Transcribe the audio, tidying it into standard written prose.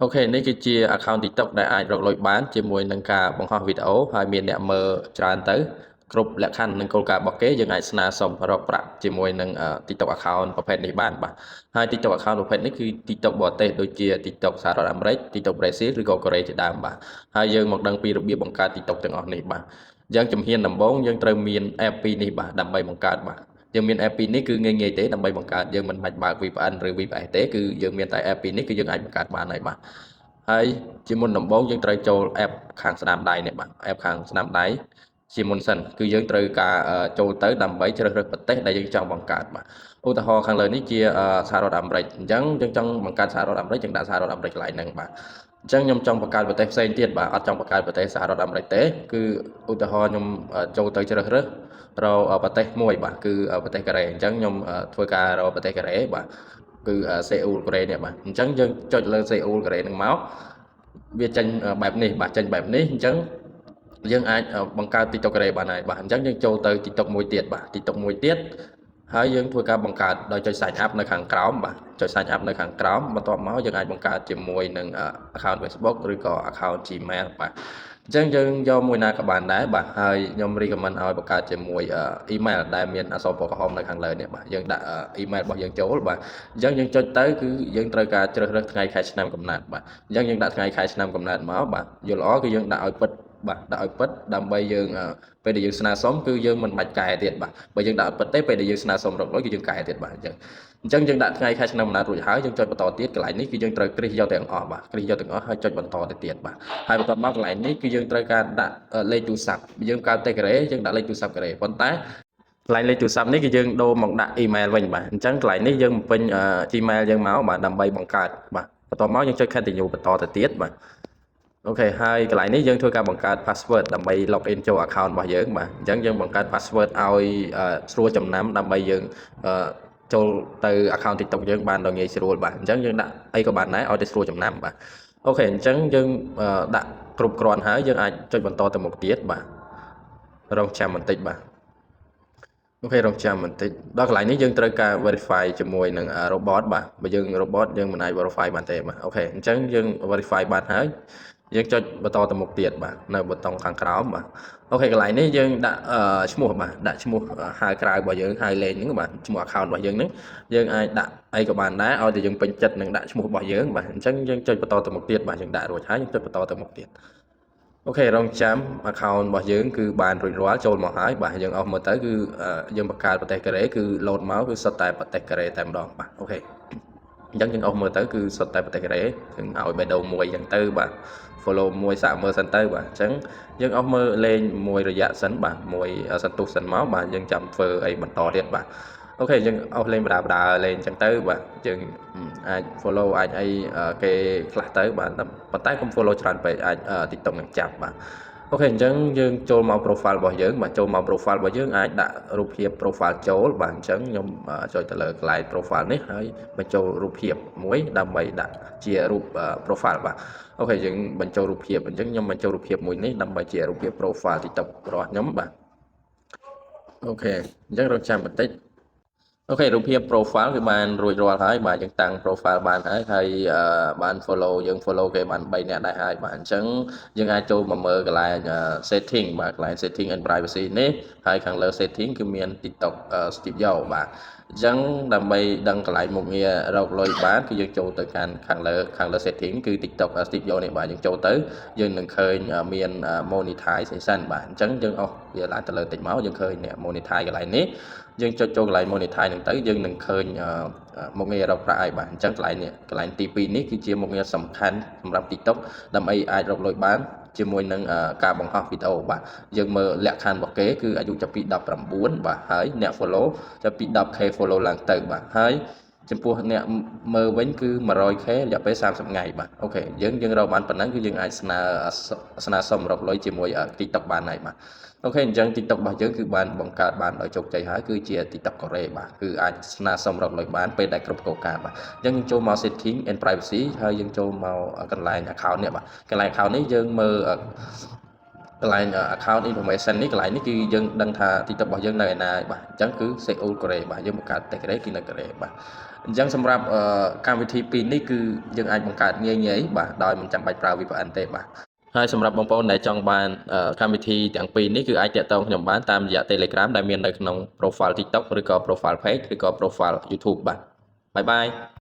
OK នេះគឺជា account TikTok ដែលអាចរកលុយបានជាមួយនឹងការបង្ហោះវីដេអូហើយមានអ្នកមើលច្រើនទៅគ្រប់លក្ខខណ្ឌនិងគោលការណ៍របស់គេយើងអាចស្នើសុំរកប្រាក់ជាមួយនឹង TikTok account ប្រភេទនេះបានបាទហើយ TikTok account ប្រភេទនេះគឺ TikTok បរទេសដូចជា TikTok សហរដ្ឋអាមេរិក TikTok ប្រេស៊ីលឬក៏កូរ៉េជាដើមបាទហើយយើងមកដឹងពីរបៀបបង្កើត TikTok ទាំងអស់នេះបាទអញ្ចឹងជំហានដំបូងយើងត្រូវមាន app ពីរនេះបាទដើម្បីបង្កើតបាទយើងមាន app ពីរនេះគឺងាយៗទេដើម្បីបង្កើតយើងមិនបាច់បើក VPN ឬ VPS ទេគឺយើងមានតែ app ពីរនេះគឺយើងអាចបង្កើតបានហើយបាទហើយជាមុនដំបូងយើងត្រូវចូល app ខាងស្ដាំដៃនេះបាទ app ខាងស្ដាំដៃជាមុនសិនគឺយើងត្រូវការចូលទៅដើម្បីជ្រើសរើសប្រទេសដែលយើងចង់បង្កើតបាទឧទាហរណ៍ខាងលើនេះជាសហរដ្ឋអាមេរិកអញ្ចឹងយើងចង់បង្កើតសហរដ្ឋអាមេរិកយើងដាក់សហរដ្ឋអាមេរិកកន្លែងហ្នឹងបាទអញ្ចឹងខ្ញុំចង់បង្កើតប្រទេសផ្សេងទៀតបាទអត់ចង់បង្កើតប្រទេសសហរដ្ឋអាមេរិកទេគឺឧទាហរណ៍ខ្ញុំចូលទៅជ្រើសរើសរកប្រទេសមួយបាទគឺប្រទេសកូរ៉េអញ្ចឹងខ្ញុំធ្វើការរកប្រទេសកូរ៉េបាទគឺសេអ៊ូលកូរ៉េនេះបាទអញ្ចឹងយើងចុចលើសេអ៊ូលកូរ៉េហ្នឹងមកវាចេញបែបនេះបាទចេញបែបនេះអញ្ចឹងយើងអាចបង្កើត TikTok កូរ៉េបានហើយបាទអញ្ចឹងយើងចូលទៅ TikTok មួយទៀតបាទ TikTok មួយទៀតហើយយើងធ្វើការបង្កើតដោយចុច sign up នៅខាងក្រោមបាទចុច sign up នៅខាងក្រោមបន្ទាប់មកយើងអាចបង្កើតជាមួយនឹង account Facebook ឬក៏ account Gmail បាទអញ្ចឹងយើងយកមួយណាក៏បានដែរបាទហើយខ្ញុំ recommend ឲ្យបង្កើតជាមួយ email ដែលមានអក្សរពណ៌ក្រហមនៅខាងលើនេះបាទយើងដាក់ email របស់យើងចូលបាទអញ្ចឹងយើងចុចទៅគឺយើងត្រូវការជ្រើសរើសថ្ងៃខែឆ្នាំកំណើតបាទអញ្ចឹងយើងដាក់ថ្ងៃខែឆ្នាំកំណើតមកបាទយល់ល្អគឺយើងដាក់ឲ្យពិតបាទដាក់ឲ្យពិតដើម្បីយើងពេលដែលយើងស្នើសុំគឺយើងមិនបាច់កែទៀតបាទបើយើងដាក់ឲ្យពិតទេពេលដែលយើងស្នើសុំរកលុយគឺយើងកែទៀតបាទអញ្ចឹងយើងដាក់ថ្ងៃខែឆ្នាំកំណើតរួចហើយយើងចុចបន្តទៀតកន្លែងនេះគឺយើងត្រូវគ្រីសយកទាំងអស់បាទគ្រីសយកទាំងអស់ហើយចុចបន្តទៅទៀតបាទហើយបន្ទាប់មកកន្លែងនេះគឺយើងត្រូវការដាក់លេខទូរស័ព្ទយើងកើតតេកូរ៉េយើងដាក់លេខទូរស័ព្ទកូរ៉េប៉ុន្តែកន្លែងលេខទូរស័ព្ទនេះគឺយើងដូរមកដាក់ email វិញបាទអញ្ចឹងកន្លែងនេះយើងបំពេញ Gmail យើងមកបាទដើម្បីបង្កើតបាទបន្ទាប់មកយើងចុច continue បន្តទៅទៀតបាទ OK ហើយកន្លែងនេះយើងធ្វើការបង្កើត password ដើម្បី log in ចូល account របស់យើងបាទអញ្ចឹងយើងបង្កើត password ឲ្យស្រួលចំណាំដើម្បីយើងចូលទៅ account TikTok យើងបានដោយងាយស្រួលបាទអញ្ចឹងយើងដាក់អីក៏បានដែរឲ្យតែស្រួលចំណាំបាទ OK អញ្ចឹងយើងដាក់គ្រប់គ្រាន់ហើយយើងអាចចុចបន្តទៅមុខទៀតបាទរងចាំបន្តិចបាទ OK រងចាំបន្តិចដល់កន្លែងនេះយើងត្រូវការ verify ជាមួយនឹង robot បាទបើយើង robot យើងមិនអាច verify បានទេបាទ OK អញ្ចឹងយើង verify បានហើយយើងចុចបន្តទៅមុខទៀតបាទនៅប៊ូតុងខាងក្រោមបាទ OK កន្លែងនេះយើងដាក់ឈ្មោះបាទដាក់ឈ្មោះហៅក្រៅរបស់យើងហៅលេងហ្នឹងបាទឈ្មោះ account របស់យើងហ្នឹងយើងអាចដាក់អីក៏បានដែរឲ្យតែយើងពេញចិត្តនឹងដាក់ឈ្មោះរបស់យើងបាទអញ្ចឹងយើងចុចបន្តទៅមុខទៀតបាទយើងដាក់រួចហើយយើងចុចបន្តទៅមុខទៀត OK រងចាំ account របស់យើងគឺបានរួចរាល់ចូលមកហើយបាទយើងអស់មើលទៅគឺយើងបង្កើតប្រទេសកូរ៉េគឺ load មកគឺសុទ្ធតែប្រទេសកូរ៉េតែម្ដងបាទ OK អញ្ចឹងយើងអស់មើលទៅគឺសុទ្ធតែប្រទេសកូរ៉េយើងឲ្យបេះដូងមួយអញ្ចឹងទៅបាទ follow មួយសាកមើលសិនទៅបាទអញ្ចឹងយើងអស់មើលលេងមួយរយៈសិនបាទមួយសន្ទុះសិនមកបាទយើងចាំធ្វើអីបន្តទៀតបាទ OK យើងអស់លេងបដាបដាលេងអញ្ចឹងទៅបាទយើងអាច follow អាចអីគេខ្លះទៅបាទប៉ុន្តែកុំ follow ច្រើនពេកអាច TikTok នឹងចាប់បាទ OK អញ្ចឹងយើងចូលមក profile របស់យើងបាទចូលមក profile របស់យើងអាចដាក់រូបភាព profile ចូលបាទអញ្ចឹងខ្ញុំចុចទៅលើកន្លែង profile នេះហើយបញ្ចូលរូបភាពមួយដើម្បីដាក់ជារូប profile បាទ OK យើងបញ្ចូលរូបភាពអញ្ចឹងខ្ញុំបញ្ចូលរូបភាពមួយនេះដើម្បីជារូបភាព profile TikTok របស់ខ្ញុំបាទ OK អញ្ចឹងរងចាំបន្តិច OK រូបភាព profile គឺបានរួចរាល់ហើយបាទយើងតាំង profile បានហើយហើយបាន follow យើង follow គេបាន3នាក់ដែរហើយបាទអញ្ចឹងយើងអាចចូលមកមើលកន្លែង setting បាទកន្លែង setting and privacy នេះហើយខាងលើ setting គឺមាន TikTok Studio បាទអញ្ចឹងដើម្បីដឹងកន្លែងមុខងាររកលុយបានគឺយើងចូលទៅកាន់ខាងលើខាងលើ setting គឺ TikTok Studio នេះបាទយើងចូលទៅយើងនឹងឃើញមាន monetization បាទអញ្ចឹងយើងអស់វាឡើងទៅលើតិចមកយើងឃើញអ្នក monetize កន្លែងនេះយើងចុចចូលកន្លែង monetize ហ្នឹងទៅយើងនឹងឃើញមុខងាររកប្រាក់ហើយបាទអញ្ចឹងកន្លែងនេះកន្លែងទី2នេះគឺជាមុខងារសំខាន់សម្រាប់ TikTok ដើម្បីអាចរកលុយបានជាមួយនឹងការបង្ហោះវីដេអូបាទយើងមើលលក្ខខណ្ឌរបស់គេគឺអាយុចាប់ពី19បាទហើយអ្នក follow ចាប់ពី 10K follow ឡើងទៅបាទហើយចំពោះអ្នកមើលវិញគឺ 100K រយៈពេល30ថ្ងៃបាទ OK យើងយើងរកបានប៉ុណ្ណឹងគឺយើងអាចស្នើស្នើសុំរកលុយជាមួយ TikTok បានហើយបាទ OK អញ្ចឹង TikTok របស់យើងគឺបានបង្កើតបានដោយជោគជ័យហើយគឺជា TikTok កូរ៉េបាទគឺអាចស្នើសុំរកលុយបានពេលដែលគ្រប់គោលការណ៍បាទអញ្ចឹងយើងចូលមក setting and privacy ហើយយើងចូលមកកន្លែង account នេះបាទកន្លែង account នេះយើងមើល កន្លែង account information នេះកន្លែងនេះគឺយើងដឹងថា TikTok របស់យើងនៅឯណាបាទអញ្ចឹងគឺ Seoul កូរ៉េបាទយើងបង្កើតប្រទេសកូរ៉េគឺនៅកូរ៉េបាទអញ្ចឹងសម្រាប់កម្មវិធីពីរនេះគឺយើងអាចបង្កើតងាយៗបាទដោយមិនចាំបាច់ប្រើ VPN ទេបាទហើយសម្រាប់បងប្អូនដែលចង់បានកម្មវិធីទាំងពីរនេះគឺអាចទាក់ទងខ្ញុំបានតាមរយៈ Telegram ដែលមាននៅក្នុង profile TikTok ឬក៏ profile page ឬក៏ profile YouTube បាទ bye bye.